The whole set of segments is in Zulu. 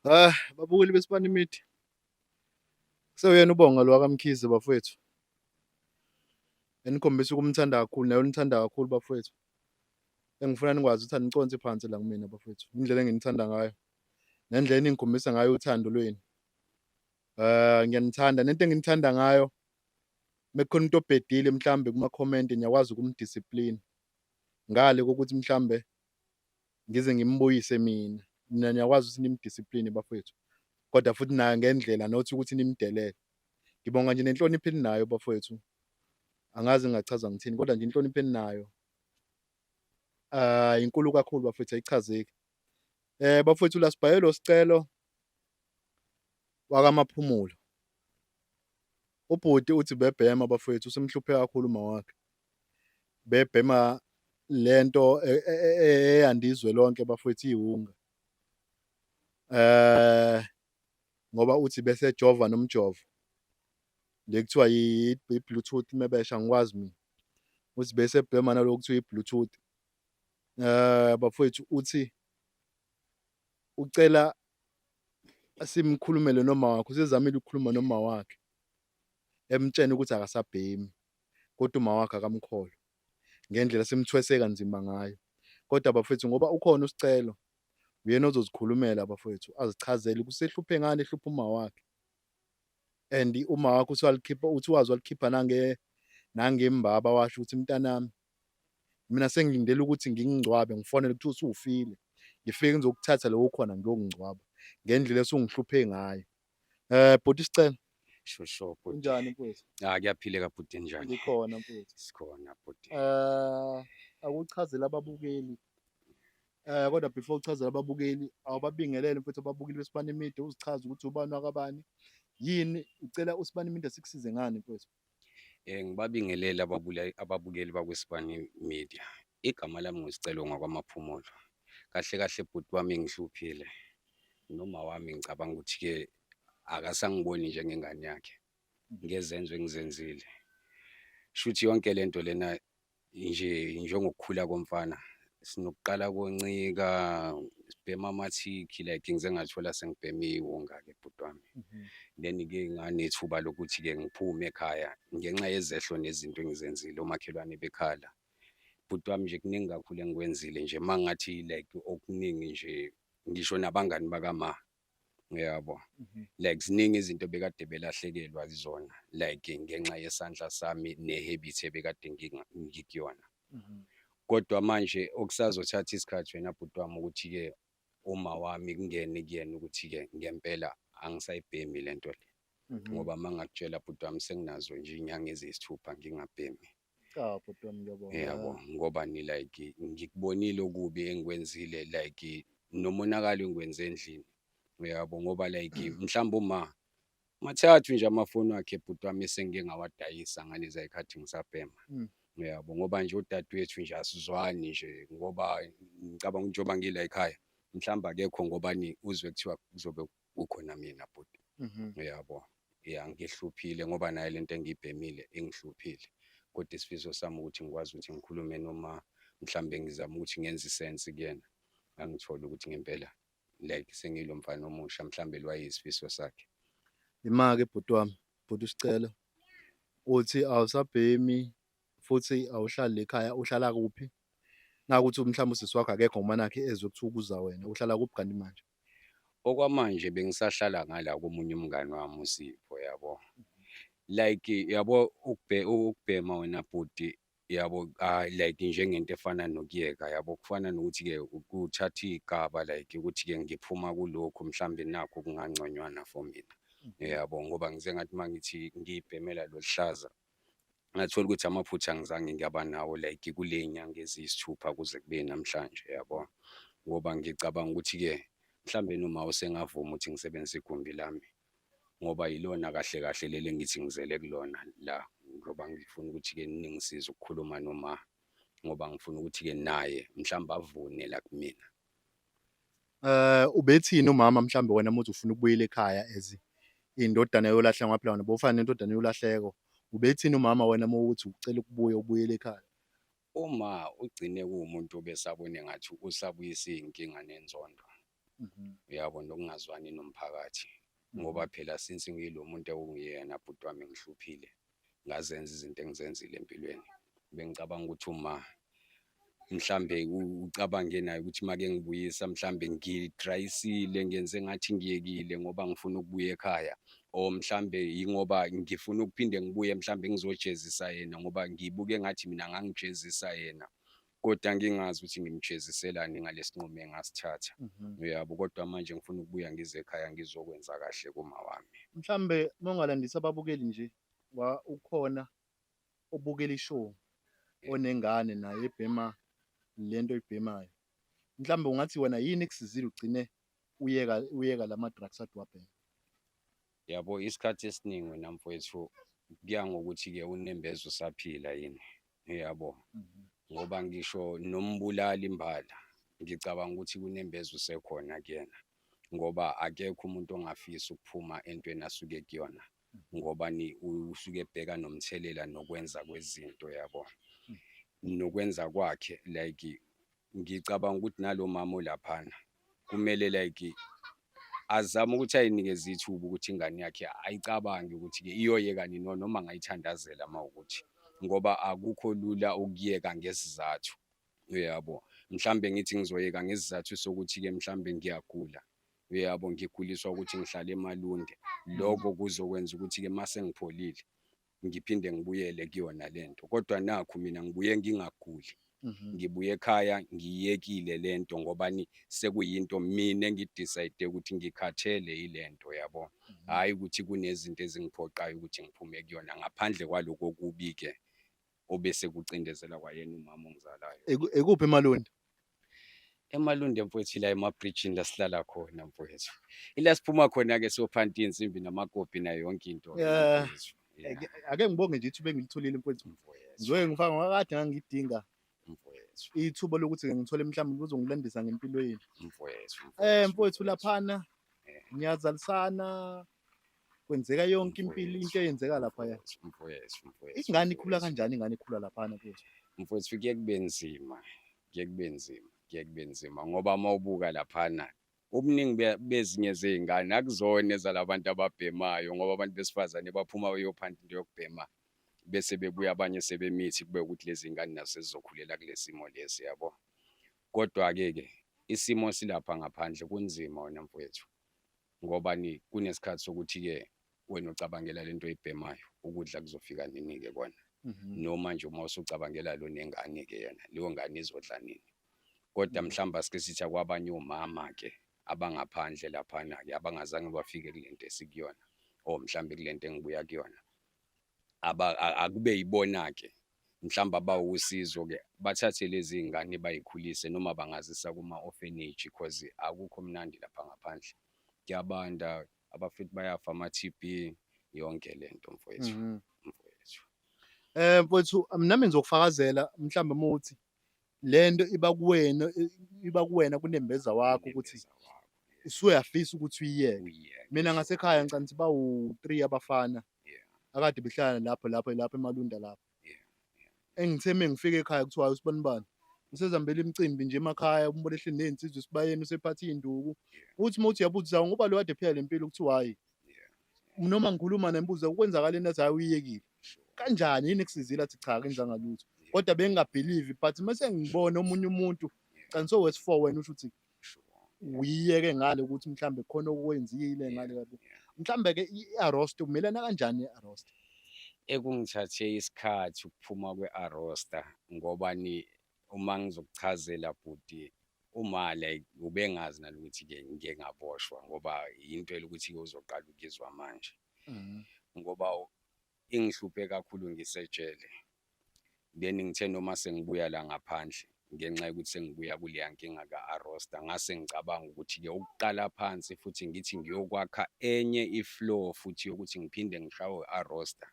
Ah, babukeli beSibani Media. Sewuyena uBonga lo wakaMkhize bafowethu. Enikhombisa ukumthanda kakhulu naye unithanda kakhulu bafowethu. Engifuna nikwazi ukuthi aniconsi phansi la kumina bafowethu. Indlela enginithanda ngayo nendlela eningikhombisa ngayo uthando lwenu. Eh ngiyanithanda nento enginithanda ngayo mekukhona umuntu obhedile mhlambe kuma comment ngiyakwazi ukumdiscipline ngale kokuthi mhlambe ngize ngimbuyise mina. Nina niyakwazi ukuthi nimdiscipline bafowethu, kodwa futhi nayo ngendlela not ukuthi nimdelele. Ngibonga nje nenhlonipho eninayo bafowethu. Angazi ngingachaza ngithini kodwa nje inhlonipho eninayo ah inkulu kakhulu bafowethu ayichazeki. Eh bafowethu la sibhayelo sicelo wakaMaphumulo. Ubhuti uthi bebhema bafowethu usemhluphe kakhulu uma wakhe. Bebhema lento eyandizwe lonke bafowethu iwunga. Eh ngoba uthi bese jova nomjovo. Le kuthiwa i-bluetooth mebesha angikwazi mina. Uthi bese bhema naloko kuthiwa i-bluetooth. Eh bafowethu uthi ucela simkhulumele noma wakhe usezamile ukukhuluma noma wakhe emtshena ukuthi akasabhemi kodwa uma wakhe akamkholwa ngendlela simthwese kanzima ngayo. Kodwa bafethu ngoba ukhona uSicelo uyena ozozikhulumela bafethu azichazele ukuthi usehluphe ngani ehlupha uma wakhe. And uma wakhe uthi walikhipha uthi wazi walikhipha nange nangembaba washo ukuthi mntanami mina sengilindele ukuthi ngikungcwabe ngifonele kuthiwa usufile ngifike ngizokuthatha lo ukhona ngiyokungcwaba ngendlela esungihluphe ngayo. Eh bhuti Sicelo. Sho sho bhuti. Unjani mfowethu? Ah kuyaphileka bhuti njani? Ngikhona mfowethu. Sikhona bhuti. Eh akuchazele ababukeli. Eh kodwa before uchazela ababukeli awubabingelele mfowethu ababukeli beSibani Media uzichaze ukuthi ubani wakabani. Yini ucela uSibani Media sikusize ngani mfowethu? Eh ngibabingelele ababukeli bakwiSibani Media. Igama lami nguSicelo ngwaKwaMaphumulo. Kahle kahle bhuti wami ngihluphile. Noma wami ngicabanga ukuthi ke akasangiboni njengengane yakhe ngezenzo engizenzile. Shuthi yonke lento lena nje njengokukhula komfana sinokuqala koncika sibhema amathikhi like ngize ngathola sengibhema iwunga-ke bhuti wami. Then-ke nganethuba lokuthi-ke ngiphume ekhaya ngenxa yezehlo nezinto engizenzile omakhelwane bekhala. Bhuti wami nje kuningi kakhulu engikwenzile nje uma ngathi like okuningi nje ngisho nabangani bakama uyabo like ziningi izinto bekade belahlekelwa zona like ngenxa yesandla sami ne-habit ebekade ngikuyona. Kodwa manje okusazothatha isikhathi wena bhuti wami ukuthi-ke uma wami kungene kuyena ukuthi-ke ngempela angisayibhemi le nto le. Ngoba uma ngakutshela bhuti wami senginazo nje iy'nyanga eziyisithupha ngingabhemi. Cha bhuti wami ngiyabonga. Yabo ngoba ni like ngikubonile okubi engikwenzile like nomonakalo engikwenze endlini. Uyabo ngoba like mhlawumbe uma mathathu nje amafoni wakhe bhuti wami esengike ngawadayisa ngalezi ayikhathi ngisabhema. Uyabo ngoba nje udadewethu nje asizwani nje ngoba ngicabanga ukuthi njengoba ngila ekhaya mhlawumbe akekho ngoba ni uzwe kuthiwa kuzobe kukhona mina bhuti. Uyabo. Ya ngihluphile ngoba naye lento engiyibhemile ingihluphile. Kodwa isifiso sami ukuthi ngikwazi ukuthi ngikhulume noma mhlambe ngizama ukuthi ngenze isense kuyena. Angithole ukuthi ngempela like sengilo mfana omusha mhlambe lwayisifiso sakhe. Ima-ke bhuti wami, bhuti uSicelo. Uthi awusabhemi futhi awuhlali ekhaya, uhlala kuphi? Nakuthi mhlawumbe usisi wakho akekho ngoba nakhe ezwe kuthiwa kuza wena, uhlala kuphi kanti manje? Okwamanje bengisahlala ngala komunye umngani wami uSipho yabo. Like yabo ukubhema wena bhuti yabo like njengento efana nokuyeka yabo, kufana nokuthi-ke kuthatha iy'gaba like ukuthi-ke ngiphuma kulokhu mhlambe nakhu okungangconywana for mina, yabo. Ngoba ngize ngathi uma ngithi ngiyibhemela lolu hlaza ngathola ukuthi amaphutha angizange ngaba nawo like kule nyanga eziyisithupha kuze kube namhlanje yabo. Ngoba ngicabanga ukuthi-ke mhlambe noma usengavuma ukuthi ngisebenzise igumbi lami ngoba yilona kahle kahle leli engithi ngizele kulona la ngoba ngifuna ukuthi-ke ningisize ukukhuluma noma ngoba ngifuna ukuthi-ke naye mhlawumbe avune la kumina. Eh ubethini umama mhlambe wena muthi ufuna ukubuyela ekhaya as indodana yolahleko ngoba phela wena bowufana nendodana yolahleko. Ubethini umama wena mawuthi ucela ukubuya ubuyele ekhaya? Uma ugcine kuwumuntu obesabona engathi usabuyisa iy'nkinga nenzondo. Uyabo, nokungazwani nomphakathi ngoba phela since ngiyilo muntu ewungiyena bhuti wami, ngihluphile, ngazenza izinto engizenzile empilweni. Bengicabanga ukuthi uma mhlambe ucabange naye ukuthi make ngibuyisa mhlambe ngidrayisile, ngenze ngathi ngiyekile ngoba ngifuna ukubuya ekhaya, or mhlambe yingoba ngifuna ukuphinde ngibuye, mhlambe ngizojezisa yena ngoba ngibuke ngathi mina ngangijezisa yena, kodwa ngingazi ukuthi ngimjeziselani ngalesinqumo engasithatha. Uyabo, kodwa manje ngifuna ukubuya ngize ekhaya ngizokwenza kahle kuma wami. Mhlambe mongalandisa ababukeli nje, wa ukhona obukela i-show onengane naye ebhema lento oyibhemayo, mhlambe ungathi wena yini ekusizile ugcine uyeka lama drugs ade uwabhema? Yabo, isikhathi esiningi wena mfowethu kuya ngokuthi-ke unembeza usaphila yini, uyabo, ngoba ngisho nombulali imbala ngicabanga ukuthi kunembeza usekhona kuyena, ngoba akekho umuntu ongafisa ukuphuma entweni asuke kuyona, ngoba ni usuke ebheka nomthelela nokwenza kwezinto, yabo, nokwenza kwakhe. Like ngicabanga ukuthi nalo mama olaphana kumele like azame ukuthi ayinikeze ithuba ukuthi ingane yakhe ayicabange ukuthi-ke iyoyeka nini, noma angayithandazela uma wukuthi, ngoba akukho lula ukuyeka ngesizathu, uyabo. Mhlambe ngithi ngizoyeka ngesizathu sokuthi-ke mhlambe ngiyagula, uyabo, ngiguliswa ukuthi ngihlale eMalunde, lokho kuzokwenza ukuthi-ke mase ngipholile ngiphinde ngibuyele kuyona lento. Kodwa nakhu mina ngibuye ngingaguli, ngibuye ekhaya ngiyekile lento, ngoba ni sekuyinto mina engi-decide ukuthi ngikhathele yilento, yabo. Hhayi ukuthi kunezinto ezingiphoqayo ukuthi ngiphume kuyona, ngaphandle kwaloko okubi-ke obese kucindezela kwayena umama ongizalayo. Ekuphi eMalunde? EMalunde mfowethu, la emabrijini la sihlala khona mfowethu, ila siphuma khona-ke siyophanta iy'nsimbi namakopi nayo yonke into-ke. Mfowethu. Yeah, Ake ngibonge nje ithuba engilitholile mfowethu. Mfowethu. Ngizoke ngifaka ngoba kade ngangidinga Mfowethu. ithuba lokuthi ngithole mhlawumbe uzongilandisa ngempilo yenu. Mfowethu. Mfowethu, laphana niyazalisana, kwenzeka yonke impilo into eyenzeka laphaya. Mfowethu, mfowethu. Ingane ikhula kanjani, ingane ikhula laphana mfowethu? Mfowethu, kuye kube nzima, kuye kube nzima, kuye kube nzima, ngoba uma ubuka laphana ubuningi bezinye zey'ngane akuzona ezalabantu ababhemayo, ngoba abantu besifazane baphuma beyophanda into yokubhema bese bebuya, abanye sebemithi, kube ukuthi lezi ngane nazo sezizokhulela kule simo lesi, yabo. Kodwa-ke ke isimo silapha ngaphandle kunzima wena mfowethu, ngoba ni kunesikhathi sokuthi-ke wena ucabangela lento oyibhemayo, ukudla kuzofika nini-ke kona, noma nje uma usucabangela lo nengane-ke yena, leyo ngane izodla nini? Kodwa mhlawumbe asike sithi kwabanye omama-ke abangaphandle laphana-ke abangazange bafike kule nto esikuyona, or mhlawumbe kule nto engibuya kuyona, akube yibona-ke mhlawumbe abawusizo-ke, bathathe lezi ngane bayikhulise, noma bangazisa kuma-orphanage, cause akukho mnandi lapha ngaphandle, kuyabanda, abafethu bayafa ama-TB, yonke lento mfowethu. Mfowethu. Mfowethu, nami ngizokufakazela mhlawumbe uma uthi lento iba kuwena, iba kuwena kunembeza wakho ukuthi Unembeza wakho, usuyafisa ukuthi uyiyeke. Uyiyeke. Mina ngasekhaya ngicabanga ukuthi bawu-3 abafana akade behlala lapho eMalunda lapho. Engithe mengifika ekhaya kuthiwa hayi, usibani bani usezambela imicimbi nje emakhaya, umbona ehleli ney'nsizwa esibayeni, usephatha iy'nduku. Uthi uma uthi uyabuza ngoba lo kade ephila le mpilo, kuthiwa hhayi, noma ngikhuluma nembuzo kwenzakaleni, athi hhayi, uyiyekile. Kanjani, yini ekusizile? Athi cha, akenzanga lutho. Kodwa bengingabhilivi, but mase ngibona omunye umuntu qiniso wesi-4, wena usho ukuthi uyiyeke ngale ukuthi mhlambe khona okwenzile ngale yabo. Mhlambe-ke i-Arosta umelana kanjani ne-Arosta? Ekungithathe isikhathi ukuphuma kwe-Arosta, ngoba ni uma ngizokuchazela bhuti, uma like ubengazi nalokuthi-ke ngike ngaboshwa, ngoba yinto elokuthi-ke uzoqala ukuyizwa manje, ngoba ingihluphe kakhulu ngisejele. Then ngithe noma sengibuya la ngaphandle, ngenxa yokuthi sengibuya kuleya nkinga ka-Arosta, ngase ngicabanga ukuthi-ke ukuqala phansi futhi ngithi ngiyokwakha enye i-floor futhi yokuthi ngiphinde ngishawe Arosta,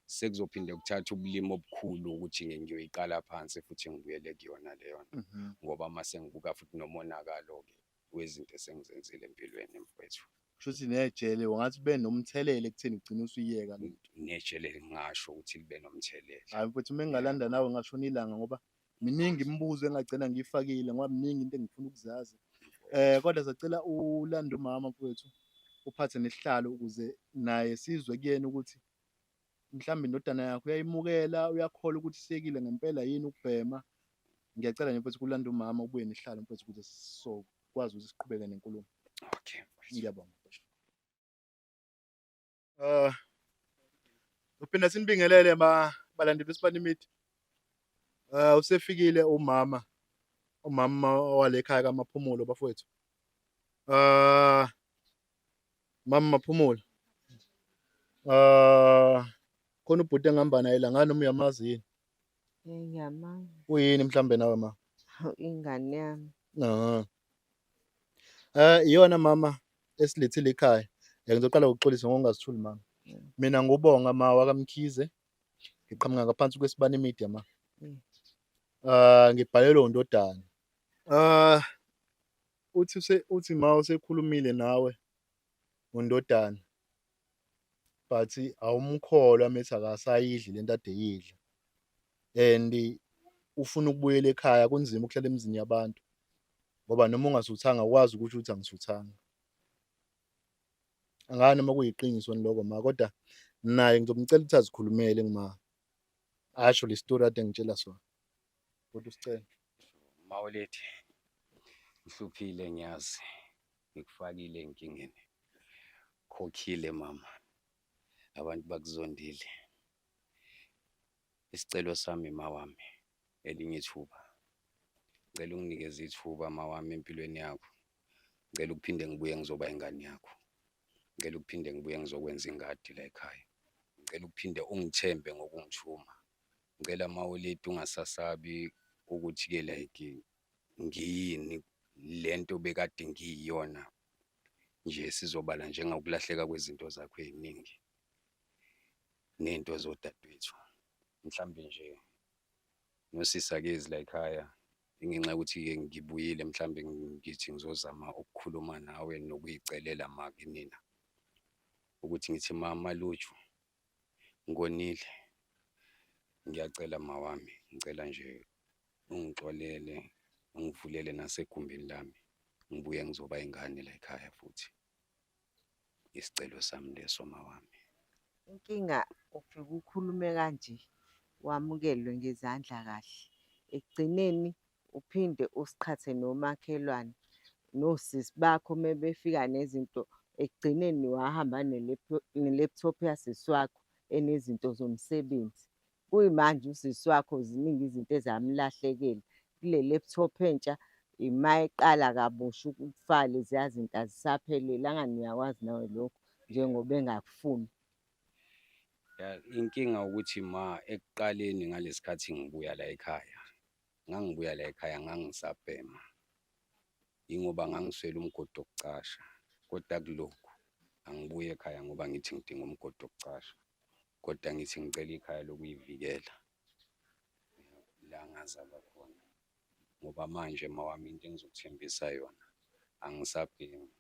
sekuzophinde kuthathe ubulimi obukhulu ukuthi ngiyoyiqala phansi futhi ngibuyele kuyona leyo nto, ngoba mase ngibuka futhi nomonakalo-ke wezinto esengizenzile empilweni mfowethu. Kusho ukuthi nejele ungathi ube nomthelela ekutheni ugcine usuyiyeka le nto. Nejele ngingasho ukuthi libe nomthelela. Hhayi mfowethu, uma ngingalanda nawe ngashona ilanga, ngoba miningi imibuzo engagcina ngiyifakile, ngoba miningi into engifuna ukuzazi. Kodwa sacela ulande umama mfowethu, uphathe nesihlalo ukuze naye sizwe kuyena ukuthi mhlawumbe indodana yakhe uyayimukela, uyakholwa ukuthi isiyekile ngempela yini ukubhema. Ngiyacela nje mfethu kulanda umama ubuye nesihlalo mfethu ukuze sizokwazi ukuthi siqhubeke nenkulumo. Okay. Ngiyabonga. Uh Uphinda sinibingelele ma balandeli beSibani Media. Usefikile umama, umama wale ekhaya kaMaphumulo bafowethu. Mama Maphumulo. Khona ubhuti engihamba naye la ngani noma uyamazi yini? Ngiyamazi. Uyini mhlambe nawe ma? Hawu, ingane yami. Ah. Iyona mama esilethile ekhaya. Ngizoqala ngokuxolisa ngokungazithuli mama. Mina ngubonga ma wakaMkhize. Ngiqhamuka ngaphansi kweSibani Media ma. Ngibhalelwe undodana. Uthi uthi ma usekhulumile nawe undodana. But awumkholwa methi akasayidli lento ade eyidla. And ufuna ukubuyela ekhaya, kunzima ukuhlala emizini yabantu ngoba noma ungasuthanga awukwazi ukusho ukuthi angisuthanga. Angazi noma kuyiqiniso yini lokho ma, kodwa naye ngizomcela ukuthi azikhulumele kuma asho le story ade ngitshela sona. Kodwa usicela. Mawulethi, ngihluphile ngiyazi, ngikufakile enkingeni. Khokhile mama, abantu bakuzondile. Isicelo sami mawami, elinye ithuba. Ngicela unginikeze ithuba mawami empilweni yakho. Ngicela ukuphinde ngibuye ngizoba ingane yakho. Ngicela ukuphinde ngibuye ngizokwenza ingadi la ekhaya. Ngicela ukuphinde ungithembe ngokungithuma. Ngicela mawuleti ungasasabi ukuthi-ke like ngiyini lento bekade ngiyiyona nje, sizobala njengokulahleka kwezinto zakho ey'ningi ney'nto zodadewethu. Mhlambe nje nosisi akezi la ekhaya ingenxa yokuthi-ke ngibuyile, mhlambe ngithi ngizozama ukukhuluma nawe nokuyicelela ma kinina ukuthi ngithi mama Luju ngonile, ngiyacela mawami, ngicela nje ungixolele, ungivulele nasegumbini lami, ngibuye ngizoba ingane la ekhaya futhi. Isicelo sami leso mawami. Inkinga ufike ukhulume kanje, wamukelwe ngezandla kahle. Ekugcineni uphinde usiqhathe nomakhelwane, nosisi bakho mebefika nezinto, ekugcineni wahamba ne-laptop yasisi wakho enezinto zomsebenzi. Kuyimanje usisi wakho ziningi izinto ezamlahlekela. Kule laptop entsha ima eqala kabusha ukufaka leziya zinto azisaphelele. Angani uyakwazi nawe lokho njengoba engakufuni. Ya, inkinga ukuthi ma ekuqaleni ngalesikhathi ngibuya la ekhaya, ngangibuya la ekhaya ngangisabhema. Yingoba ngangiswele umgodi wokucasha, kodwa kulokhu angibuye ekhaya ngoba ngithi ngidinga umgodi wokucasha, kodwa ngithi ngicela ikhaya lokuyivikela la ngazalwa khona. Ngoba manje mawami into engizokuthembisa yona, angisabhemi.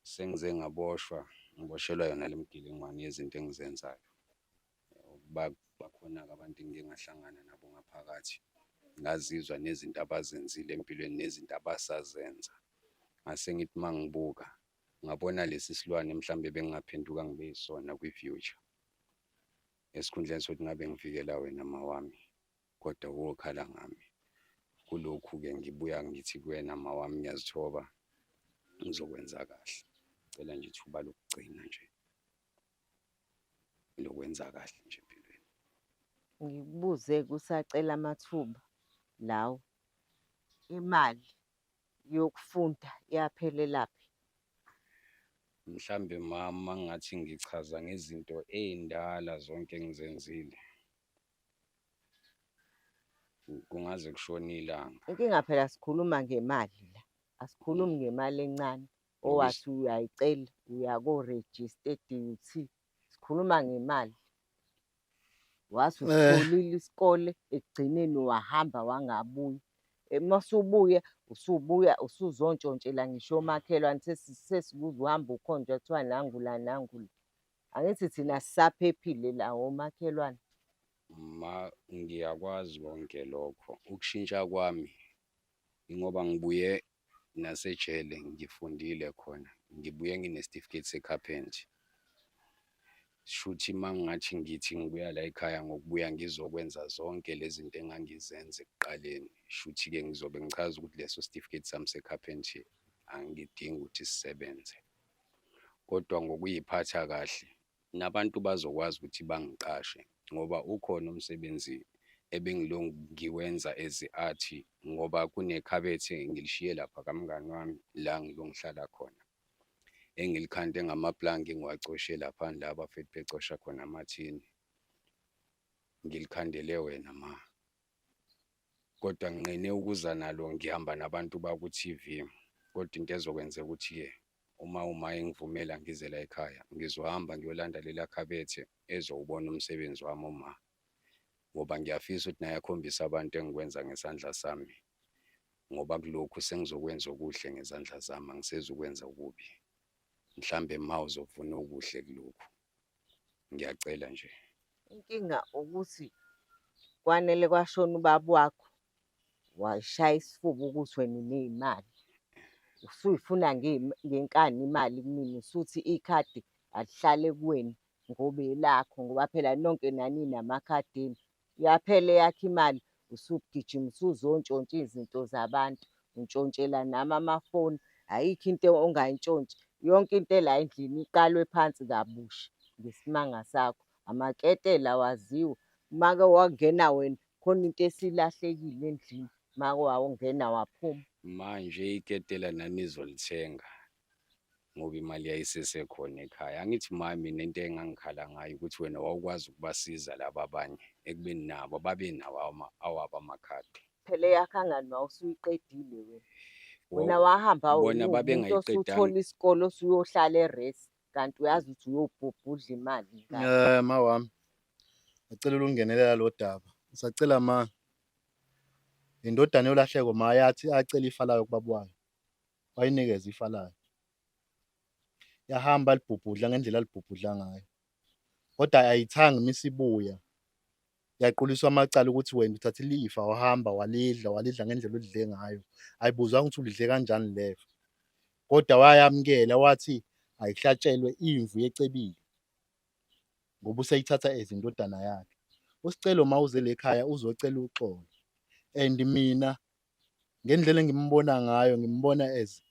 Sengize ngaboshwa, ngiboshelwa yona le migilingwane yezinto engizenzayo. Bakhona-ke abantu engike ngahlangana nabo ngaphakathi, ngazizwa nezinto abazenzile empilweni nezinto abasazenza. Ngase ngithi uma ngibuka ngabona lesi silwane mhlambe bengingaphenduka ngibe yisona kwi-future. Esikhundleni sokuthi ngabe ngivikela wena mawami, kodwa wokhala ngami. Kulokhu-ke ngibuya ngithi kuwena mawami ngiyazithoba, ngizokwenza kahle. Ngicela nje ithuba lokugcina nje lokwenza kahle nje empilweni. Ngikubuze-ke usacela amathuba lawo, imali yokufunda yaphelelaphi? Mhlambe mama ngathi ngichaza ngezinto ey'ndala zonke engizenzile, kungaze kushone ilanga. Inkinga phela sikhuluma ngemali la, asikhulumi ngemali encane owathi uyayicela uya ko-register e-D_U_T. Sikhuluma ngemali. Wathi usitholile isikole ekugcineni wahamba wangabuya. Masubuya usubuya usuzontshontshela ngisho omakhelwane, sesikuzwa uhamba ukhonjwa kuthiwa nangu la nangu la. Angithi thina sisaphephile la omakhelwane. Ma ngiyakwazi konke lokho. Ukushintsha kwami ingoba ngibuye Nasejele ngifundile khona, ngibuye nginesitifiketi sekhaphentri. Shuthi uma ngingathi ngithi ngibuya layikhaya ngokubuya ngizokwenza zonke le zinto engangizenza ekuqaleni, shuthi-ke ngizobe ngichaza ukuthi leso sitifiketi sami sekhaphentri angidingi ukuthi sisebenze, kodwa ngokuyiphatha kahle nabantu bazokwazi ukuthi bangiqashe ngoba ukhona umsebenzi ebengilongu ngiwenza as i-art ngoba kunekhabethe ngilishiye lapha kamngani wami la ngilo ngihlala khona, engilikhande ngamaplanki ngiwacoshe laphana la abafethu becosha khona amathini. Ngilikhandele wena ma, kodwa nginqene ukuza nalo ngihamba nabantu baku-T_V, kodwa into ezokwenzeka ukuthi-ke uma uma engivumela ngize la ekhaya ngizohamba ngiyolanda lela khabethe ezowubona umsebenzi wami uma, ngoba ngiyafisa ukuthi naye akhombise abantu engikwenza ngesandla sami, ngoba kulokhu sengizokwenza okuhle ngezandla zami, angisezukwenza okubi. Mhlambe ma uzovuna okuhle kulokhu, ngiyacela nje. Inkinga ukuthi kwanele kwashona ubaba wakho, wayishaya isifuba ukuthi wena uney'mali. Usuyifuna ngenkani imali kumina, usuthi ikhadi alihlale kuwena ngoba elakho ngoba phela nonke naninamakhadi enu. Yaphela eyakho imali usugijima usuzontshontsha izinto zabantu, untshontshela nami amafoni, ayikho into ongayintshontshi. Yonke into ela endlini iqalwe phansi kabusha ngesimanga sakho. Amaketela awaziwa, uma-ke wangena wena khona into esilahlekile endlini, uma-ke wawungena waphuma. Manje iketela nanizolithenga ngoba imali yayisesekhona ekhaya. Angithi ma mina into engangikhala ngayo ukuthi wena wawukwazi ukubasiza laba abanye ekubeni nabo babenawo awabo amakhadi. Phela eyakho angani wawusuyiqedile wena. Wena wahamba Bona uwumuntu babengayiqedanga. osuthola isikole osuyohlala e-res kanti uyazi ukuthi uyobhubhudla imali ngapha. Ma wami, ngicela ukungenelela lo daba. Ngisacela ma, indodana yolahleko ma yathi acela ifa layo kubaba wayo, wayinikeza ifa layo. Yahamba alibhubhudla ngendlela alibhubhudla ngayo, kodwa ayithangi uma isibuya yaquliswa amacala ukuthi wena uthathile ifa wahamba walidla, walidla ngendlela olidle ngayo. Ayibuzwanga ukuthi ulidle kanjani lefa, kodwa wayamukela wathi ayihlatshelwe imvu yecebile ngoba useyithatha as indodana yakhe. USicelo ma uze le ekhaya uzocela uxolo and mina ngendlela engimbona ngayo ngimbona as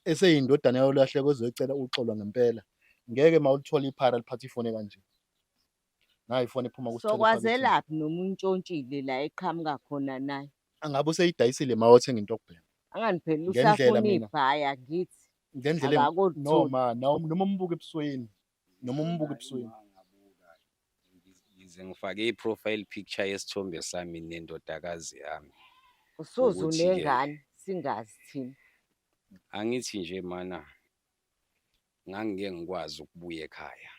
eseyindodana yolahleko ezocela uxolo ngempela. Ngeke ma ulithola iphara liphatha ifoni kanje. Nayi ifoni ephuma kuSicelo ephaketheni. Sokwazelaphi noma untshontshile la eqhamuka khona naye? Angabe useyidayisile ma wathenga into yokubhema. Angani phela Ngendlela usafuna mina. ibhaya ngithi. Ngendlela Akakolitholi. noma noma umbuka ebusweni, noma umbuka ebusweni. Ngize ngifake i-profile picture yesithombe sami nendodakazi yami. Usuze Ukuthi-ke unengane singazi thina. Angithi nje mana ngangike ngikwazi ukubuya ekhaya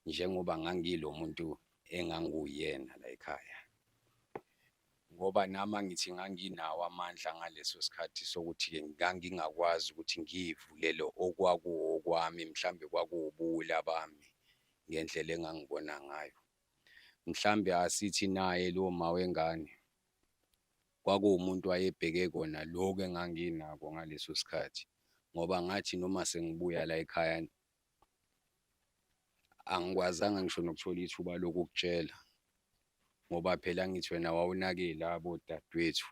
njengoba ngangilo muntu enganguyena la ekhaya, ngoba nami angithi nganginawo amandla ngaleso sikhathi sokuthi-ke ngangingakwazi ukuthi ngiyivulele okwakuwokwami, mhlambe kwakuwubuwula bami ngendlela engangibona ngayo. Mhlambe asithi naye lowo ma wengane kwakuwumuntu wayebheke kona lokhu enganginako ngaleso sikhathi, ngoba ngathi noma sengibuya la ekhaya angikwazanga ngisho nokuthola ithuba lokukutshela, ngoba phela angithi wena wawunake labo dadewethu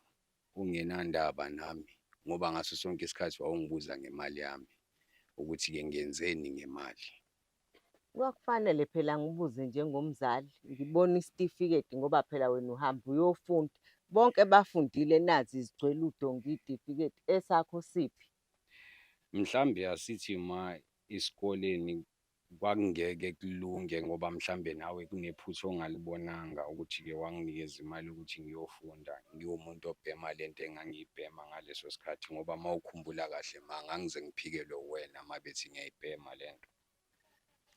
ungenandaba nami, ngoba ngaso sonke isikhathi wawungibuza ngemali yami ukuthi-ke ngenzeni ngemali. Kwakufanele phela ngibuze njengomzali, ngibone isitifiketi ngoba phela wena uhamba uyofunda. Bonke bafundile nazi zigcwele udonga iy'tifiketi, esakho siphi? Mhlambe asithi ma esikoleni kwakungeke kulunge ngoba mhlambe nawe kunephutha ongalibonanga ukuthi-ke wanginikeza imali yokuthi ngiyofunda, ngiwumuntu obhema lento engangiyibhema ngaleso sikhathi, ngoba uma ukhumbula kahle ma ngangize ngiphikelwe uwena uma bethi ngiyayibhema lento.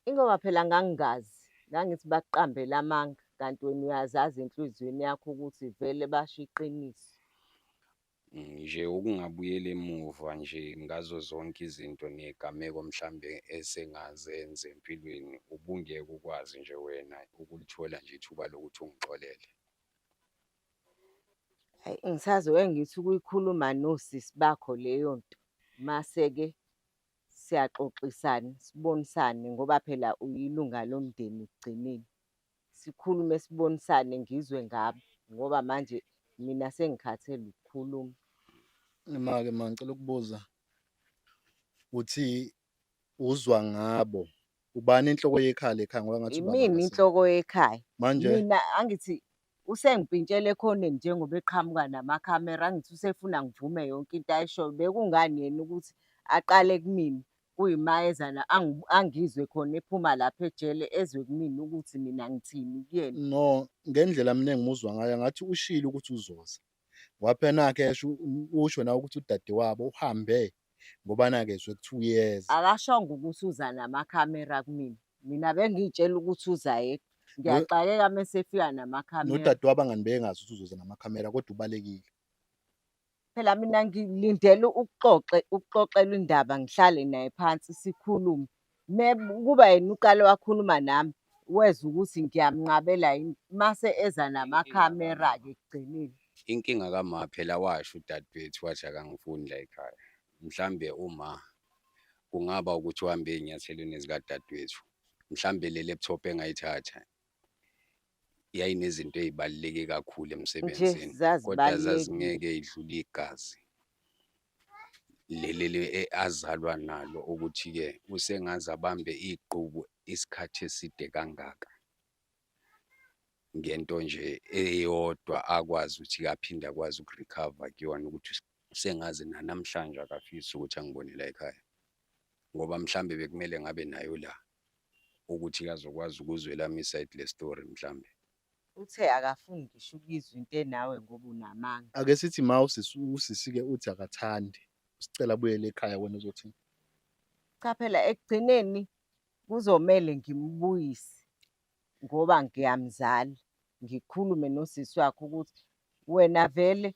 Ingoba phela ngangingazi, ngangithi bakuqambela amanga, kanti wena uyazazi enhliziyweni yakho ukuthi vele basho iqiniso. Nje ukungabuyeli emuva nje ngazo zonke izinto ney'gameko mhlambe esengazenza empilweni, ubungeke ukwazi nje wena ukulithola nje ithuba lokuthi ungixolele. Hhayi, ngisazoke ngithi ukuyikhuluma nosisi bakho leyo nto, mase-ke siyaxoxisana, sibonisane ngoba phela uyilunga lomndeni ekugcineni. Sikhulume sibonisane ngizwe ngabo ngoba manje mina sengikhathele ukukhuluma. Ima-ke ma, ngicela ukubuza, uthi uzwa ngabo, ubani inhloko yekhaya la ekhaya ngoba ngathi ubaba Imina akasekho? inhloko yekhaya. Manje Mina angithi usengipintshela ekhoneni njengoba eqhamuka namakhamera, angithi usefuna ngivume yonke into ayishoyo. Bekungani yena ukuthi aqale kumina kuyima eza la angizwe khona ephuma lapha ejele ezwe kumina ukuthi mina ngithini kuyena. No, ngendlela mina engimuzwa ngayo ngathi ushilo ukuthi uzoza. Ngoba phela nakhe esho usho nawe ukuthi udadewabo uhambe ngoba nakhe ezwe kuthiwa uyeza. Akashongo ukuthi uza namakhamera kumina. Mina bengiy'tshela ukuthi uza yedwa. Ngiyaxakeka mese efika namakhamera. Nodadewabo angani bengazi ukuthi uzoza namakhamera kodwa ubalekile. Phela mina ngilindele ukuxoxe ukuxoxelwa indaba ngihlale naye phansi sikhulume. Kuba yena uqale wakhuluma nami wezwa ukuthi ngiyamnqabela yini, mase eza namakhamera-ke ekugcineni. Inkinga kama phela washo udadewethu wathi akangifuni la ekhaya. Mhlambe uma kungaba ukuthi uhambe ey'nyathelweni zikadadewethu, mhlambe le laptop engayithatha yayinezinto ey'baluleke kakhulu Nje emsebenzini, kodwa zazibalulekile. zazingeke y'dlule igazi leli azalwa nalo ukuthi-ke usengaze abambe igqubu isikhathi eside kangaka ngento nje eyodwa akwazi ukuthi-ke aphinde akwazi uku-recover kuyona, ukuthi usengaze nanamhlanje akafisi ukuthi angibone la ekhaya, ngoba mhlambe bekumele ngabe nayo la ukuthi azokwazi ukuzwa elami isayidi le-story mhlambe. Uthe akafuni ngisho ukuyizwa into enawe ngoba unamanga. Ake sithi ma usisi usisi-ke uthi akathandi, usicela abuyele ekhaya, wena uzothini? Cha phela ekugcineni kuzomele ngimbuyise ngoba ngiyamzala, ngikhulume nosisi wakhe ukuthi wena vele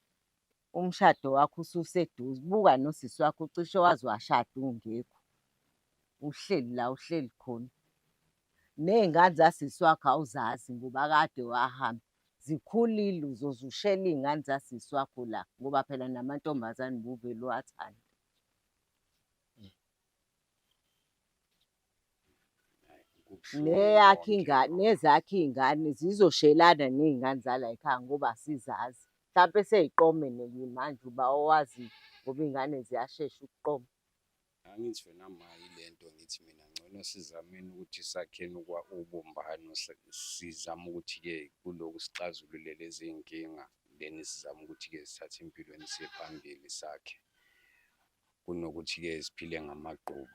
umshado wakho ususeduze, buka nosisi wakho ucishe waze washada ungekho, uhleli la uhleli khona. Ney'ngane zasisi wakho awuzazi ngoba kade wahamba, zikhulile uzoze ushele iy'ngane zasisi wakho la ngoba phela namantombazane ubuvele uwathanda. Kubuhlungu Neyakho konke ingane, lokho. nezakho iy'ngane zizoshelana ney'ngane zala ekhaya ngoba asizazi. Mhlampe sey'qomene-ke manje uba owaziyo ngoba iy'ngane ziyashesha ukuqoma. Angithi wena ma, ile nto ngithi mina ngcono sizameni ukuthi sakheni ubumbano, sizame ukuthi-ke kuloku sixazulule lezi y'nkinga, then sizame ukuthi-ke sithathe impilo siye phambili sakhe, kunokuthi-ke siphile ngamagqubu.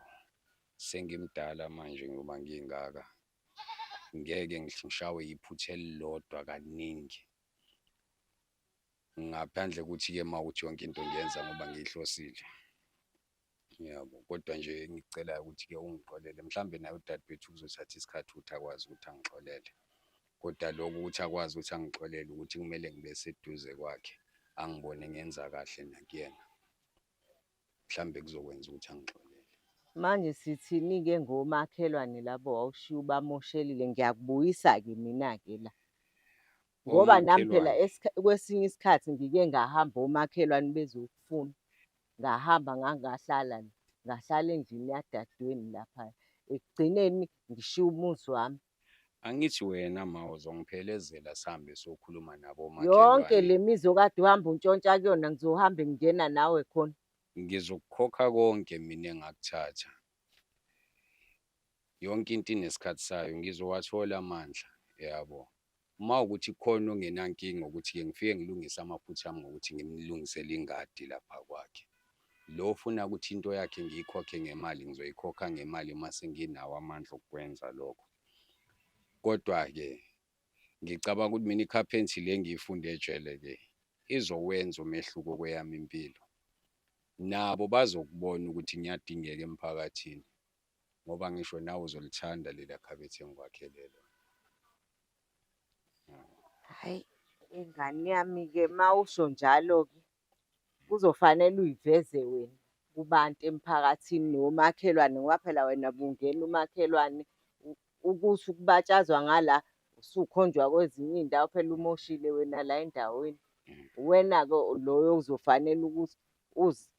Sengimdala manje ngoba ngingaka, ngeke ngishawe iphutha elilodwa kaningi, ngaphandle kokuthi-ke uma kuwukuthi yonke into ngiyenza ngoba ngiyihlosile. Yabo, kodwa nje engikucelayo ukuthi-ke ungixolele, mhlambe naye udadewethu kuzothatha isikhathi ukuthi akwazi ukuthi angixolele, kodwa lokho ukuthi akwazi ukuthi angixolele ukuthi kumele ngibe seduze kwakhe, angibone ngenza kahle nakuyena, mhlambe kuzokwenza ukuthi angixolele. Manje sithini-ke ngomakhelwane labo wawushiya ubamoshelile? Ngiyakubuyisa-ke mina-ke la. Ngoba nami phela Omakhelwane kwesinye isikhathi ngike ngahamba omakhelwane bezokufuna. Ngahamba ngangahlala la, ngahlala endlini yadadewenu laphaya. Ekugcineni ngishiya umuzi wami. Angithi wena ma uzongiphelezela sihambe siyokhuluma nabo Yonke omakhelwane. le mizi okade uhamba untshontsha kuyona ngizohambe ngingena nawe khona. Ngizokukhokha konke mina engakuthatha. Yonke into inesikhathi sayo, ngizowathola amandla, yabo. Uma kuwukuthi kukhona ongenankinga ukuthi-ke ngifike ngilungise amaphutha ami ngokuthi ngimlungisele ingadi lapha kwakhe. Lo ofuna ukuthi into yakhe ngiyikhokhe ngemali, ngizoyikhokha ngemali mase nginawo amandla okukwenza lokho. Kodwa-ke ngicabanga ukuthi mina i-carpentry le engiyifunde ejele-ke izowenza umehluko kweyami impilo. Nabo bazokubona ukuthi ngiyadingeka emphakathini, ngoba ngisho nawe uzolithanda leliya khabethe engikwakhele lona. Hhayi, ingane yami-ke uma usho njalo-ke kuzofanele uy'veze wena kubantu emphakathini nomakhelwane ngoba phela wena bungena umakhelwane ukuthi ukubatshazwa ngala usukhonjwa kwezinye iy'ndawo phela umoshile wena la endaweni. Uwena-ke loyo okuzofanele ukuthi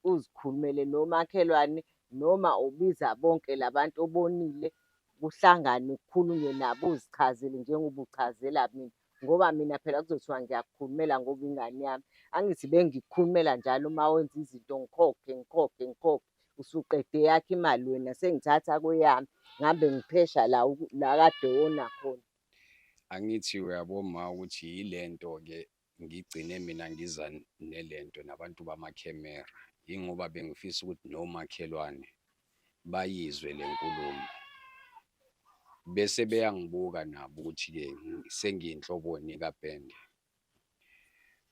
uzikhulumele nomakhelwane noma ubiza bonke la bantu obonile kuhlanganwe kukhulunywe nabo uzichazele njengoba uchazela mina. Ngoba mina phela kuzothiwa ngiyakukhulumela ngoba ingane yami. Angithi bengikukhulumela njalo uma wenza izinto ngikhokhe ngikhokhe ngikhokhe. Usuqede eyakho imali wena sengithatha kweyami ngihambe ngiphesha la la kade wona khona. Angithi uyabo ma ukuthi yile nto-ke ngigcine mina ngiza nele nto nabantu bamakhemera, yingoba bengifisa ukuthi nomakhelwane bayizwe le nkulumo bese beyangibuka nabo ukuthi-ke sengiyinhloboni kapende.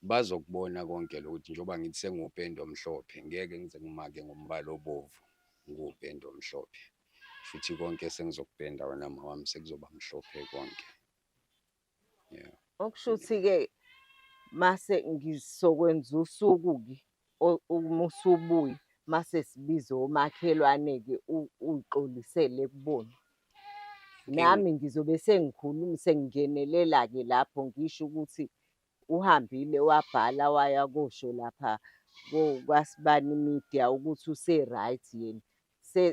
Bazokubona konke lokhu ukuthi njengoba ngithi sengiwupende omhlophe, ngeke ngize ngimake ngombala obovu ngiwupende omhlophe. Shuthi konke esengizokupenda wena mawami sekuzoba mhlophe konke. Yeah. Okusho ukuthi-ke mase ngizokwenza usuku-ke uma usubuya mase sibiza omakhelwane-ke uy'xolisele kubona. Nami ngizobe sengikhuluma sengingenelela-ke lapho ngisho ukuthi uhambile wabhala waya kosho lapha kwaSibani Media ukuthi use-right yena.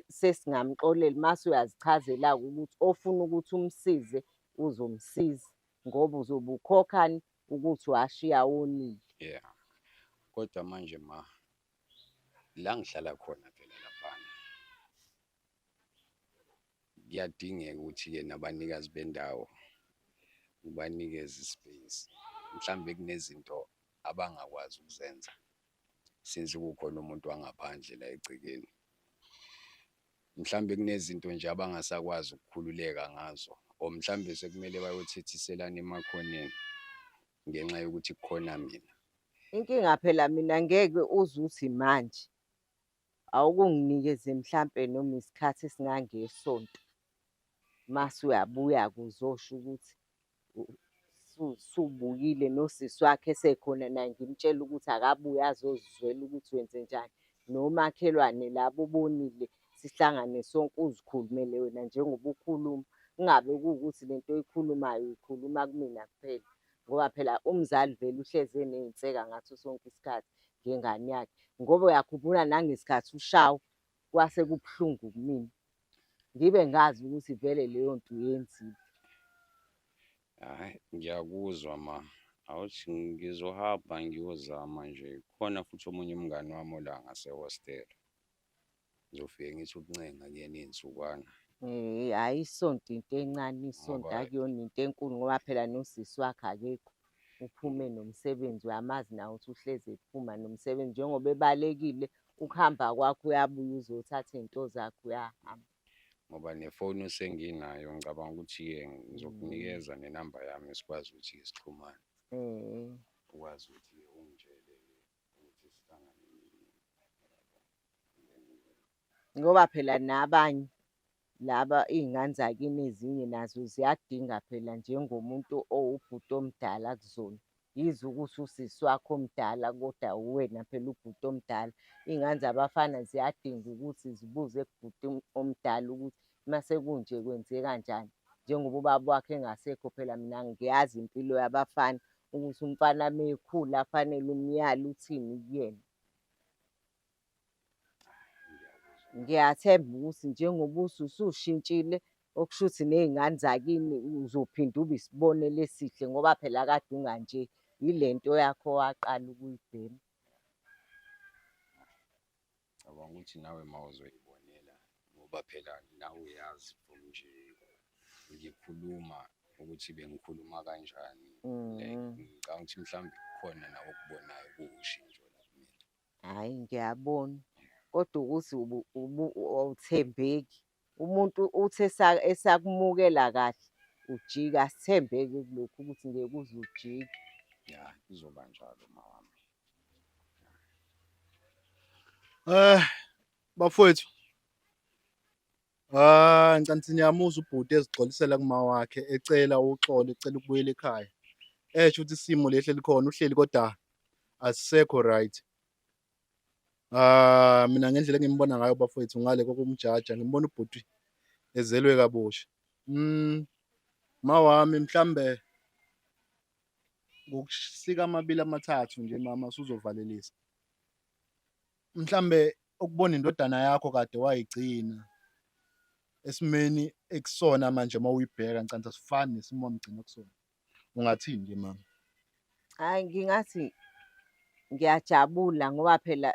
Sesingamxolela mase uyazichazela-ke ukuthi ofuna ukuthi umsize uzomsiza ngoba uzobe ukhokhani ukuthi washiya wonile. Yeah. Kodwa manje ma, la ngihlala khona phela laphana kuyadingeka ukuthi-ke nabanikazi bendawo ubanikeze i-space. Mhlambe kunezinto abangakwazi ukuzenza since kukhona umuntu wangaphandle la egcekeni. Mhlambe kunezinto nje abangasakwazi ukukhululeka ngazo or mhlambe sekumele bayothethiselana emakhoneni ngenxa yokuthi kukhona mina. Inkinga phela mina ngeke uze uthi manje awukunginikeze mhlampe noma isikhathi esingangesonto mase uyabuya-ke uzosho ukuthi usubuyile nosisi wakhe esekhona naye ngimtshele ukuthi akabuye azozizwela ukuthi wenzenjani. Nomakhelwane laba obonile sihlangane sonke uzikhulumele wena njengoba ukhuluma. Kungabe kuwukuthi le nto oyikhulumayo uyikhuluma kumina kuphela ngoba phela umzali vele uhlezi eney'nseka ngaso sonke isikhathi ngengane yakhe. Ngoba uyakhumbula nangesikhathi ushawa kwase kubuhlungu kumina. Ngibe ngazi ukuthi vele leyo nto uyenzile. Hhayi, ngiyakuzwa ma. Awuthi ngizohamba ngiyozama nje, khona futhi omunye umngani wami ola ngasehostela. Ngizofike ngithi ukuncenga kuyena iy'nsukwana. Hhayi isonto into encane, isonto Ngoba akuyona into enkulu ngoba phela nosisi wakhe akekho. Uphume nomsebenzi uyamazi nawe ukuthi uhlezi ephuma nomsebenzi njengoba ebalekile ukuhamba kwakhe uyabuya uzothatha iy'nto zakhe uyahamba. Ngoba nefoni senginayo ngicabanga ukuthi-ke ngizokunikeza nenamba yami sikwazi ukuthi-ke sixhumane. Ukwazi ukuthi-ke ungitshele-ke ukuthi sihlangane nini. Ngoba phela nabanye laba iy'ngane zakini ezinye nazo ziyakudinga phela njengomuntu owubhuti omdala kuzona. Yize ukuthi usisi wakho omdala kodwa uwena phela ubhuti omdala. Iy'ngane zabafana ziyadinga ukuthi zibuze kubhuti omdala ukuthi mase kunje kwenzekanjani. Njengoba ubaba wakhe engasekho phela mina ngiyazi impilo yabafana ukuthi umfana uma ekhula fanele umyale uthini kuyena. Ngiyathemba ukuthi njengoba usushintshile okusho ukuthi ney'ngane zakini uzophinde ube isibonelo esihle ngoba phela kade unganje, yile nto yakho owaqala ukuyibhema. Cabanga ukuthi nawe ma uzoyibonela ngoba phela nawe uyazi from nje ngikhuluma ukuthi bengikhuluma kanjani. Like ngicabanga ukuthi mhlawumbe kukhona nawe okubonayo kuwushintsho la kumina. Hhayi ngiyabona, kodwa ukuthi awuthembeki. Umuntu uthi esakumukela kahle ujike, asithembeki kulokhu ukuthi ngeke uze ujike. Ya, kuzoba njalo mawami. Bafowethu, ah ngicela ukuthi niyamuzwa ubhuti ezigxolisela kuma wakhe ecela uxolo, ecela ukubuyela ekhaya. Esho ukuthi isimo lesi elikhona uhleli kodwa asisekho right. Ah mina ngendlela engimbona ngayo bafowethu ngale kokumjaja ngimbona ubhuti ezelwe kabusha. Mawami mhlambe Ngokusika amabili amathathu nje mama usuzovalelisa. Mhlambe ukubona indodana yakho kade wayigcina esimeni ekusona manje uma uyibheka ngicabanga asifani nesimo wamgcina kusona. Ungathini nje mama? Hhayi, ngingathi ngiyajabula ngoba phela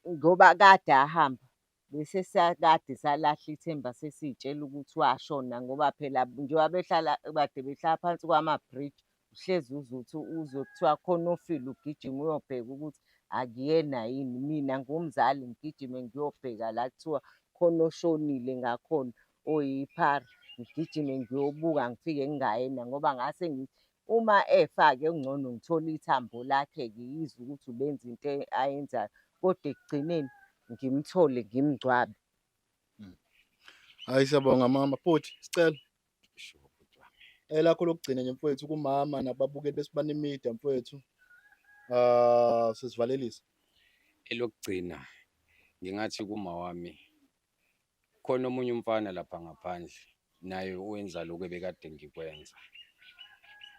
ngoba kade ahamba bese sakade salahla ithemba sesiy'tshela ukuthi washona ngoba phela njengoba behlala kade behlala phansi kwama-bridge, uhlezi uzwe ukuthi uzwe kuthiwa khona ofile ugijime uyobheka ukuthi akuyena yini. Mina ngumzali ngigijime ngiyobheka la kuthiwa khona oshonile ngakhona oyiphara, ngigijime ngiyobuka ngifike kungayena ngoba ngase ngithi uma efa-ke kungcono ngithole ithambo lakhe-ke yizwe ukuthi ubenza into ayenzayo, kodwa ekugcineni ngimthole ngimngcwabe. Hhayi, siyabonga mama. Bhuti, sicela Sure, bhuti wami. Elakho lokugcina nje mfowethu kumama nababukeli beSibani Media mfowethu. Sesivalelisa. Elokugcina ngingathi kuma wami khona omunye umfana lapha ngaphandle naye owenza lokhu ebekade ngikwenza,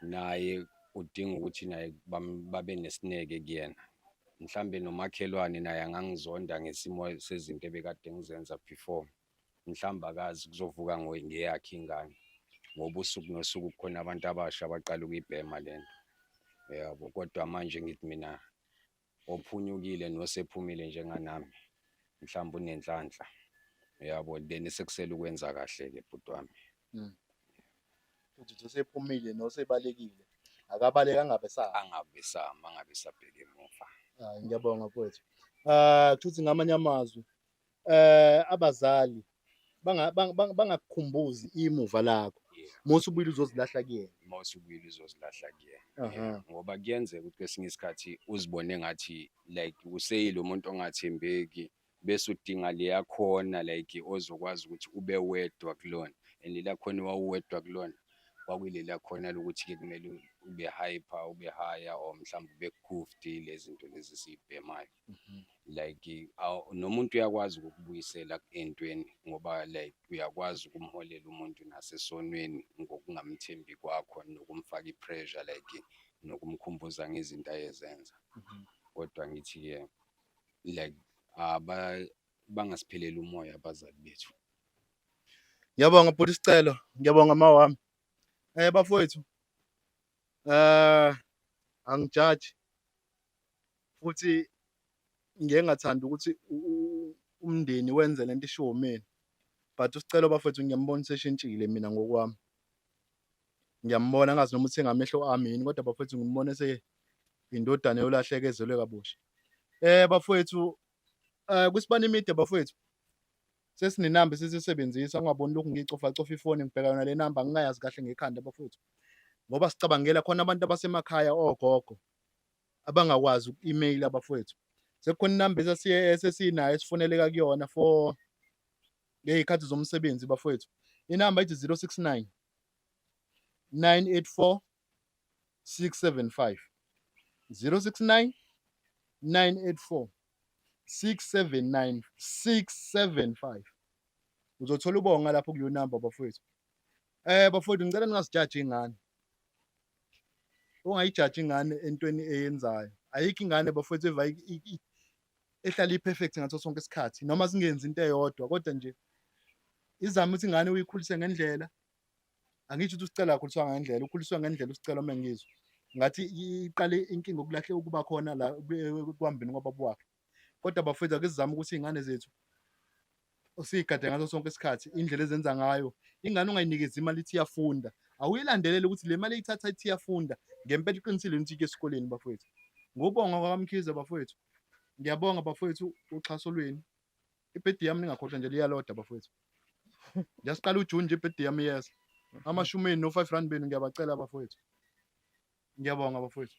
naye udinga ukuthi naye babe nesineke kuyena. Mhlambe nomakhelwane naye angangizonda ngesimo sezinto ebekade ngizenza before, mhlawumbe akazi kuzovuka ngeyakhe ingane, ngoba usuku nosuku kukhona abantu abasha abaqala ukuyibhema lento, yabo. Kodwa manje ngithi mina ophunyukile nosephumile njenganami mhlawumbe unenhlanhla, yabo. Then sekusele ukwenza kahle-ke bhuti wami. Futhi usephumile nosebalekile, akabaleka angabe esaba. Angabe esama, angabe esabheka emuva. Hayi, ngiyabonga mfowethu. Kushuthi ngamanye amazwi abazali bangakukhumbuzi imuva lakho. Uma usubuyile uzozilahla kuyena. Uma usubuyile uzozilahla kuyena. Ngoba kuyenzeka ukuthi kwesinye isikhathi uzibone ngathi like useyilo muntu ongathembeki, bese udinga leya khona like ozokwazi ukuthi ube wedwa kulona, and lela khona wawuwedwa kulona kwakuyilela khona lokuthi-ke kumele ube hyper, ube higher, or mhlawumbe ube goofed, lezi zinto lezi esiy'bhemayo. Like nomuntu uyakwazi ukukubuyisela entweni ngoba like uyakwazi ukumholela umuntu nasesonweni ngokungamthembi kwakho nokumfaka i-pressure like nokumkhumbuza ngezinto ayezenza. Kodwa ngithi-ke like bangasipheleli umoya abazali bethu. Ngiyabonga bhuti Sicelo, ngiyabonga mawami. Bafowethu, angijaji futhi ngiye ngathanda ukuthi umndeni wenze lento ishiwo umina, but uSicelo bafowethu ngiyambona useshintshile mina ngokwami. Ngiyambona, angazi noma uthenga amehlo ami yini, kodwa bafowethu ngimbona indodana yolahleka ezelwe kabusha. Bafowethu, kuSibani Media bafowethu sesinenamba esisebenzisa, ungaboni lokhu ngicofa cofa ifoni ngibheka yona le namba ngingayazi kahle ngekhanda bafowethu, ngoba sicabangela khona abantu abasemakhaya ogogo abangakwazi uku-email abafowethu. Sekukhona inamba esesinayo esifoneleka kuyona for ngey'khathi zomsebenzi bafowethu. Inamba ithi 069 984 675, 069 984 679 675. Uzothola ubonga lapho kuleyo namba bafowethu. Bafowethu, ngicela ningazijaji ingane. Ungayijaji ingane entweni eyenzayo. Ayikho ingane bafowethu eva ehlala i-perfect ngaso sonke isikhathi, noma singenzi into eyodwa, kodwa nje izame ukuthi ingane uyikhulise ngendlela. Angisho ukuthi uSicelo akhuliswa ngendlela, ukhuliswa ngendlela uSicelo uma ngizwa. Ngathi iqale inkinga ukulahle ukuba khona la ekuhambeni kwababa wakhe. Kodwa bafowethu ake sizame ukuthi iy'ngane zethu siy'gade ngaso sonke isikhathi indlela ezenza ngayo. Ingane ungayinikezi imali ithi iyafunda, awuyilandelele ukuthi le mali eyithatha ithi iyafunda ngempela iqinisile ukuthi iye esikoleni bafowethu. Ngubonga kwaMkhize bafowethu, ngiyabonga bafowethu uxhaso lwenu. Ibhedi yami ningakhohlwa nje liyaloda bafowethu. Ngiyasiqala uJune nje ibhedi yami iyeza. Amashumi enu no-5 rand benu ngiyabacela bafowethu. Ngiyabonga bafowethu.